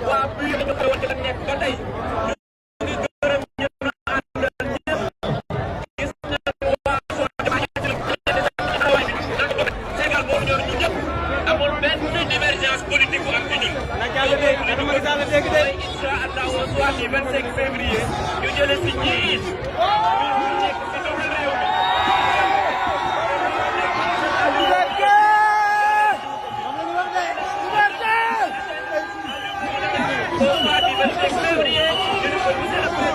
waa buy ñu ko woon ci nekk ba tey ñu ngi gërëm ñëpp ñu àndal ñëpp gis nañu waa soo taxawaay bi Sénégal boobu ñor ñu ñëpp amul benn divergence politique bu am ci ñun. Incha allah au soir du 25 février ñu jëlee si ñii ñu nekk si doomu réew mi. Au soir du 25 février, je ne peux vous